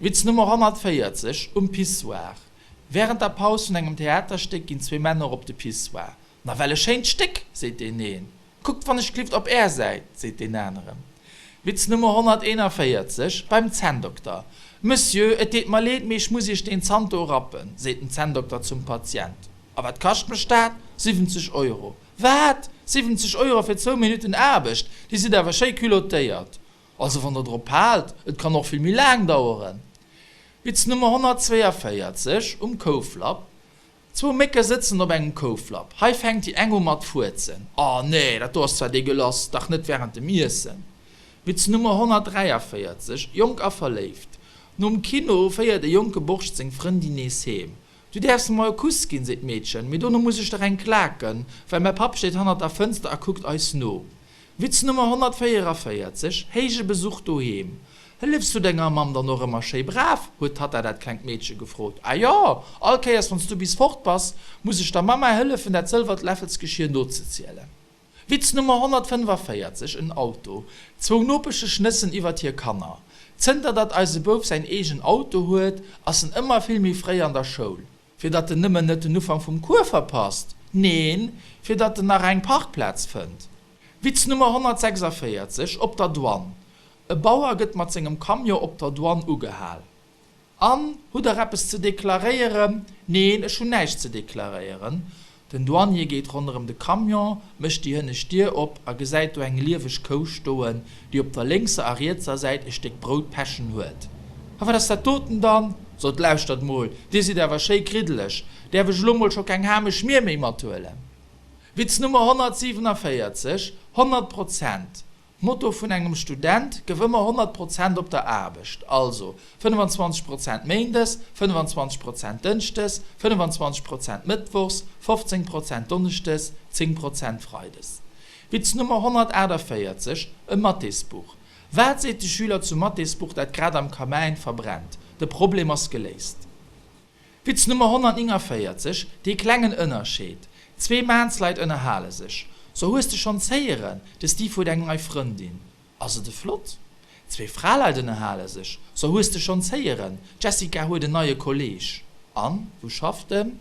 Witz Nummer 140, Um Pissoir. Wärend der Paus vun engem Theaterstéck ginn zwee Männer op de Pissoir. Nawell e schéint Stéck! seet deen een. Kuckt wann ech glift op är Säit! seet deen aneren. Witz Nummer 141, Beim Zänndokter. Monsieur, et deet mer leed, mee ech muss iech deen Zant do rappen, seet den Zänndokter zum Patient. A wat kascht mech dat? 70 Euro. Wat? 70 Euro fir zwou Minutten Aarbecht? Dir sidd awer schéi culottéiert. Also wann der drop haalt, et kann och vill méi laang daueren. Witz Nummer 142, Um Kouflapp. Zwou Mécke sëtzen op engem Kouflapp. Hei fänkt déi eng u mat fuerzen. Oh nee, dat do ass zwar degueulass, dach net wärend dem Iessen. Witz Nummer 143, Jonk a verléift. Nom Kino féiert e jonke Borscht seng Frëndin nees heem. Du däerfs mer e Kuss ginn, seet d'Meedchen, mee dono muss ech der eng klaken, well mäi Papp steet hannert der Fënster a kuckt eis no. Witz Nummer 144, Héije Besuch doheem. Hëllefs du denger Mamm dann och ëmmer schéi brav? huet d'Tatta dat klengt Meedche gefrot. Ah jo, all Kéiers wann s du bis fort bass, muss ech der Mamma hëllefen dat sëlwert Läffelsgeschier nozezielen. Witz Nummer 145, En Auto. Zwou Nopesche schnëssen iwwert hir Kanner. Zënter datt eise Bouf säin eegen Auto huet, ass en ëmmer vill méi fréi an der Schoul. Fir datt en nëmmen net den Ufank vum Cours verpasst? Neen, fir datt en nach eng Parkplaz fënnt. Witz Nummer 146, Op der Douane. E Bauer gëtt mat sengem Camion op der Douane ugehal. An, hutt der eppes ze deklaréieren? Neen, ech hunn näischt ze deklaréieren. Den Douanier geet ronderëm de Camion, mécht déi hënnescht Dier op a gesäit do eng lieweg Kou stoen, déi op der lénkser a rietser Säit e Stéck Brout pechen huet. A wat ass dat doten dann? Sot, Lauschtert mol, dir sidd awer schéi kriddeleg, däerf ech elo mol scho keng Hame Schmier méi mathuelen? Witz Nummer 147, 100 Prozent. D'Motto vun engem Student, Gëff ëmmer 100 Prozent op der Aarbecht, also 25 Prozent méindes, 25 Prozent dënschdes, 25 Prozent mëttwochs, 15 Prozent donneschdes, 10 Prozent freides. Witz Nummer 148, E Mathésbuch. Wat seet de Schüler zum Mathésbuch, dat grad am Kamäin verbrennt? De Problem ass geléist. Witz Nummer 149, Dee klengen Ënnerscheed. Zwee Maansleit ënnerhale sech. So, hues de schonns héieren, de Steve huet eng nei Frëndin. Ass et e flott? Zwee Fraleit ënnerhale sech. So, hues de schonns héieren, d'Jessica huet en neie Kolleeg. An, wou schafft en?